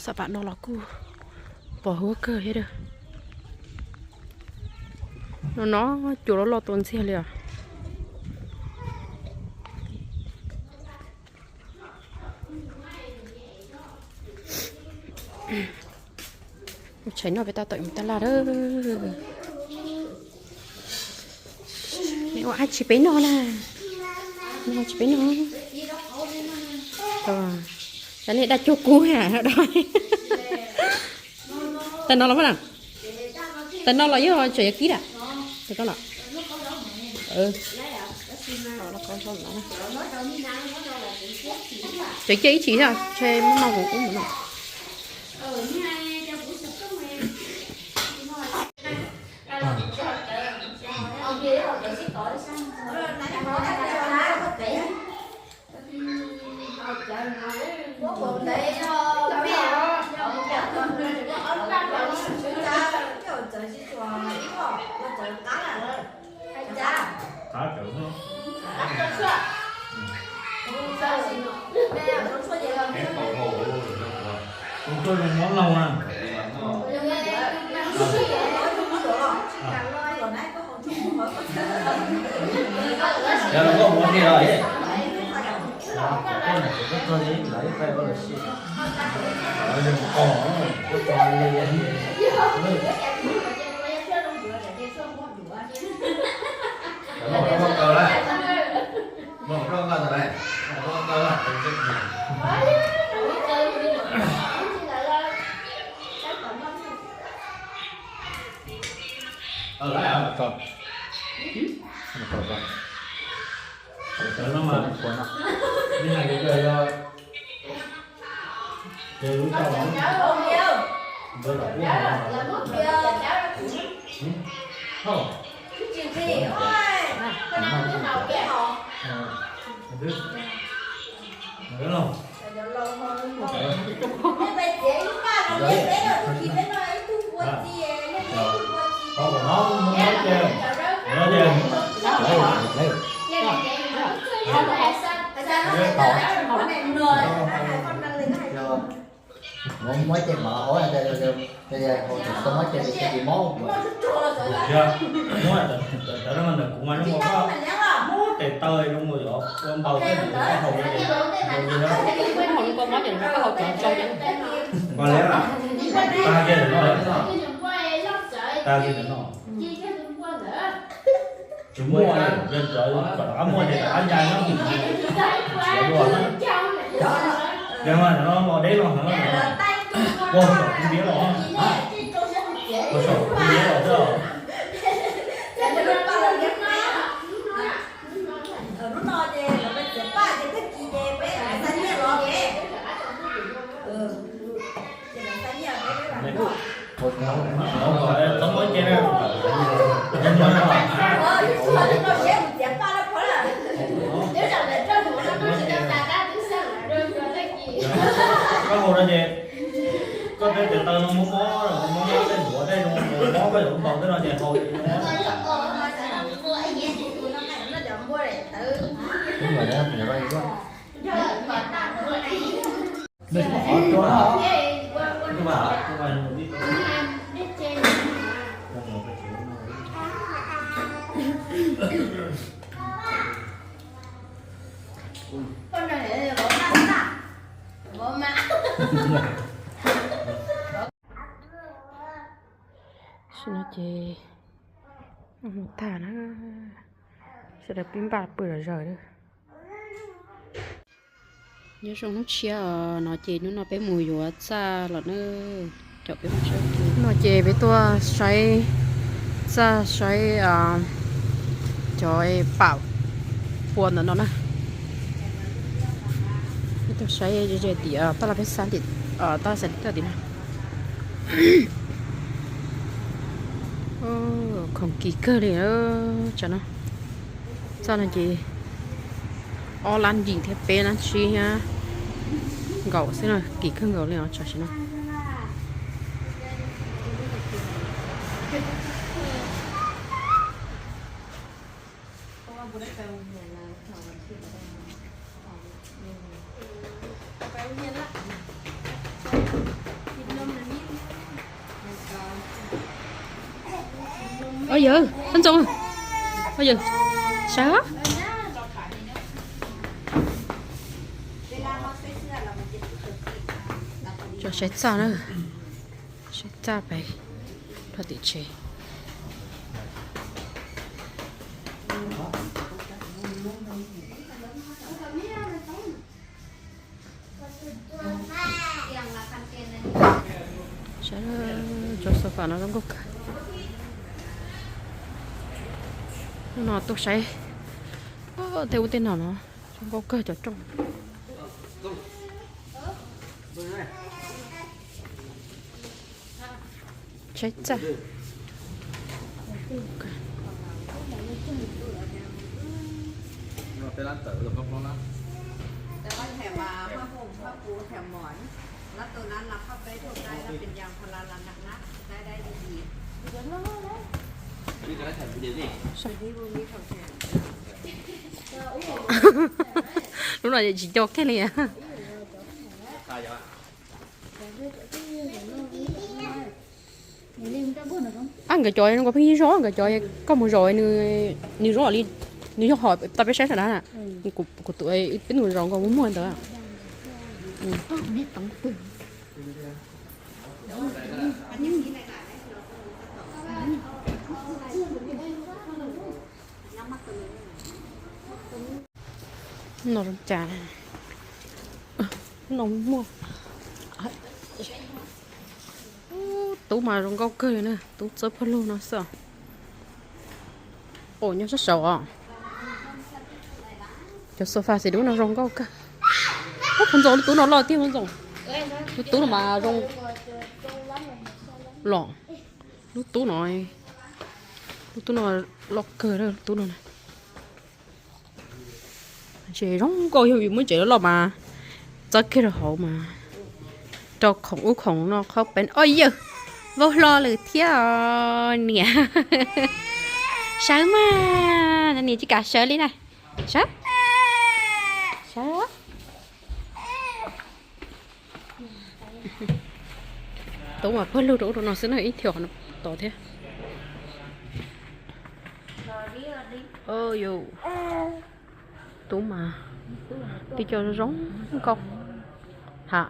Xav pam no los kuj pos huab kawg thiab. No no, cua loj loj tua ntxiag li os. Tshais no peb tab tom mus tab laj lawm. Neb ua dab tsi peb no na? Neb ua dab tsi peb no? Cov nej daj cuag kub na. Tag no los, tag no los yog tseem yuav kib lawm? Tag no los. Tseem cia ib chim thiab, ntshe muab no kuv ub mus no. Tus tuaj zoo mov laug na. Yog los koj mus ua ke los. Koj mus ua ke los, koj txog li lawv ib pliag ua lawm xwb. Lawv zoo koj, koj txog li. Lawv muab koj kaw lawm. Muab koj kaw tau lawm. Muab koj kaw lawm. Tawv no mas, nej hais tias yog ces lub tau ntawd los kuj hau. Muab muab ces mas hauv, hauv tseem tau muab ces ces ces mob. Yog muab tawv no ntawm kuv mas zoo nkaus koj muab tes taw zoo nkaus yuav ua npaus tej tus koj haus no ces zoo li na. Koj haus li koj mob ces koj haus cov tsau ces. Tag kiag ntawm no, tag kiag ntawm no. Tsis muaj, yog kom rov qab muaj ces rov qab ya nyob mus. Tsis muaj na. Yog mas no los deb los heev, puag saum kuv ntiav los, puag saum kuv ntiav los xwb. Hnub no ces lawv txiav paj ces tag kis ces peb xa nyiaj los. Txhob muab ces na. Koj haus no ces koj tej tes taw no muab mob, muab mob tej duav tej zoo mob koj yuav ntaus tej no ces haus. Tam sim no ces mus tag na, sawv daws pib npaj pw zom zaws lawm. Nyob zoo hnub tshiab no ces hnub no peb mus yuav txaj los na. Caum peb mus saib. No ces peb tuaj saib txaj, saib cov pam pua ntawm no na. Peb tuaj saib ze tim taj laj peb xab tim, taj laj xab tim no. Khoom kim kawg li tsam no. Txaj no ces ob lab yim thiab peb lab tsib thiab nkaum xwb na, kim kawg nkaus li os tam sim no. Ua yawg, Paj Ntxoov, ua yawg, saib, saib txaj na, saib txaj pem rau tim tsev. Saib cov sofa no zoo nkauj kawg. Hnub no tuaj saib tej ub tej no no zoo nkauj kawg cov rooj. Saib txaj. Lub no tsis nco kiag li. Ab, nkawd cov zoo nkauj pheej yig zog, nkawd cov koj mus zaum nws zoo li, nws yog hom tau peb saib sawv daws na. Kuv tus peb mus zaum nkaus muag muag ntawd. No zoo cas, no muaj. Tub mas zoo nkauj kawg li na, tub txawb pawg lug no xwb. Ua nyob sab saud os. Cov sofa xim dub no zoo nkauj kawg. Ub, Paj Ntxoov, lub tub no loj tiag Paj Ntxoov. Lub tub no mas zoo los. Lub tub no, lub tub no loj kawg lub tub no. Ces zoo nkauj, yog yus muab tsev loj loj mas txawb kiag rau hauv mas rau khoom ub khoom no qhov peev. Ua yawg, vau hlo lawm thiab niam. Sawv mas, niam tsis kam sawv li na. Sawv, sawv. Tub mas pawg lug rau ub rau no xwb na, ib thiam no tod thiab. Yus, tub mas tib co zoo nkauj ha.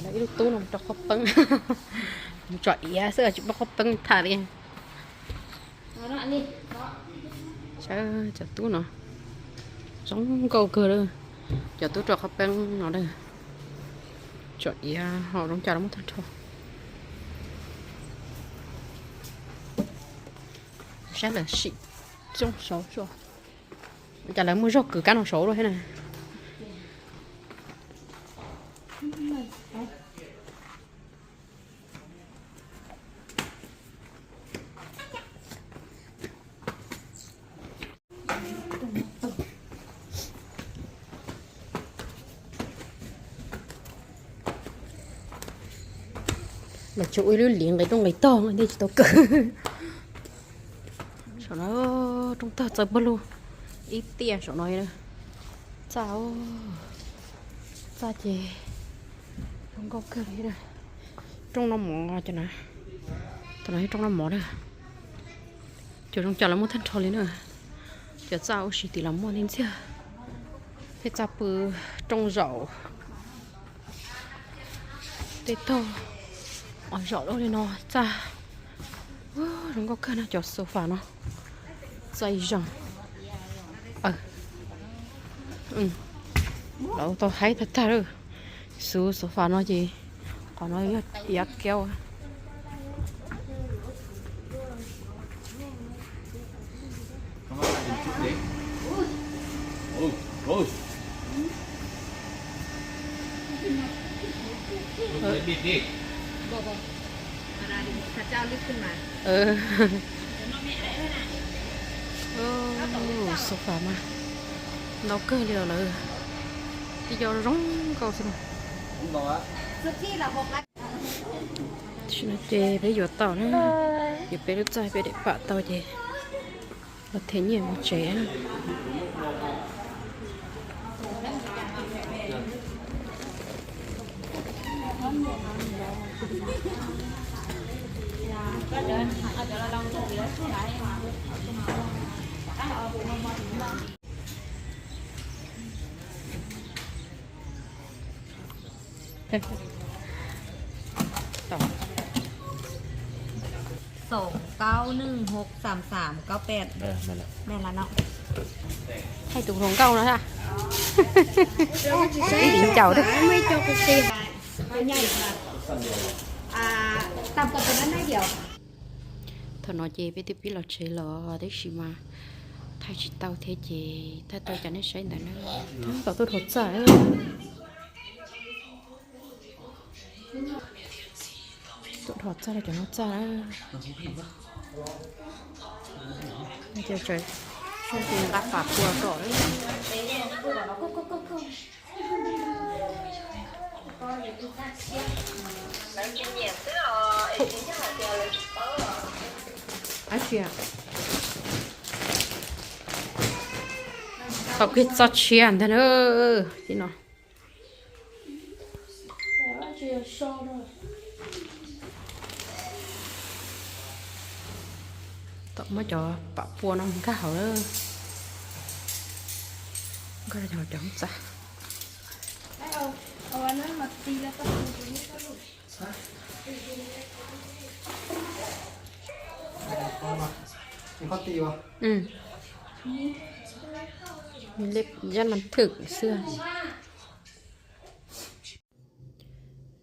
Ib lub tub no rau qhov peeb, mus tsom iav xwb tsis muaj qhov peeb tham li. Saib cov tub no, zoo nkauj kawg lawm. Cov tub rau qhov peeb no lawm, tsom iav ho zoo cas los muaj tag nrho. Saib lawv sim txooj saud, cas lawv muaj zog kws kab no saud lawm thiab na. Lawv tsuas ua ib lub liv nqis rooj nqis tog ntej tsis tau kawg. Saum no rooj tag txawb pawg lug ib tiaj saum no. Txaj, txaj ces zoo nkauj kawg li. Rooj noj mov, cov no yog rooj noj mov na. Cov zoo cas los muaj tag nrho li na. Cov txaj ua si tim los muaj ntxiag ntxiag. Tej txaj pw rooj zaum, tej tog zaum li no txaj. Zoo nkauj kawg na cov sofa no. Txaj zoo. Lawv tau haib tag tag lawm. Xub sofa no ces qhov no yog iav kiab. Sofa mas ntau kawg li os lawm. Tib co zoo nkauj xwb. Tam sim no ces peb yuav tau na, yuav peb lub txaj peb daim pam tau ces los them nyiaj mus tsev. Xoom kaub nwj hauv xaam xaam kaub peb. Thaij tus hluas nkauj no a. Ib viv ncaus. Thaum no ces peb twb pib los tsev los tab sis mas thaij tsis tau thiab ces thaij tau cov nej saib ntawd na. Tom tuaj dhos txaj. Tuaj dhos txaj los cov no txaj. Nqa pam pua kom. Tau kiag txoj sia ntag na. Tim no tom muab cov pam pua no nkag hauv, nkag cov txaj.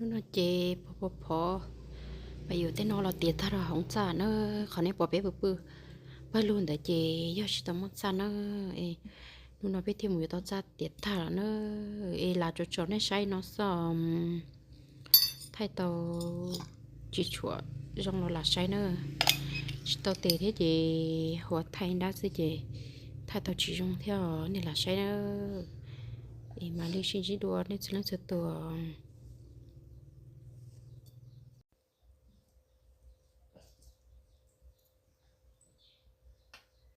Hnub no ces pog pog phov pab yuav tej no los tiav tag rau hauv txaj na. Qhov nej pom peb pw pw pawg lug ntawd ces yog tsis tau muaj txaj na. Hnub no peb thiaj mus yuav tau txaj tiav tag lawm na. Es lam tso tso nej saib no xwb. Thaij tau tsis tshua zoo los lam saib na. Tsis tau tes thiab ces ua thaij dab xwb ces thaij tau tsis zoo thiab nej lam saib na. Es mam li sib ntsib dua nej txhua leej txhua tus.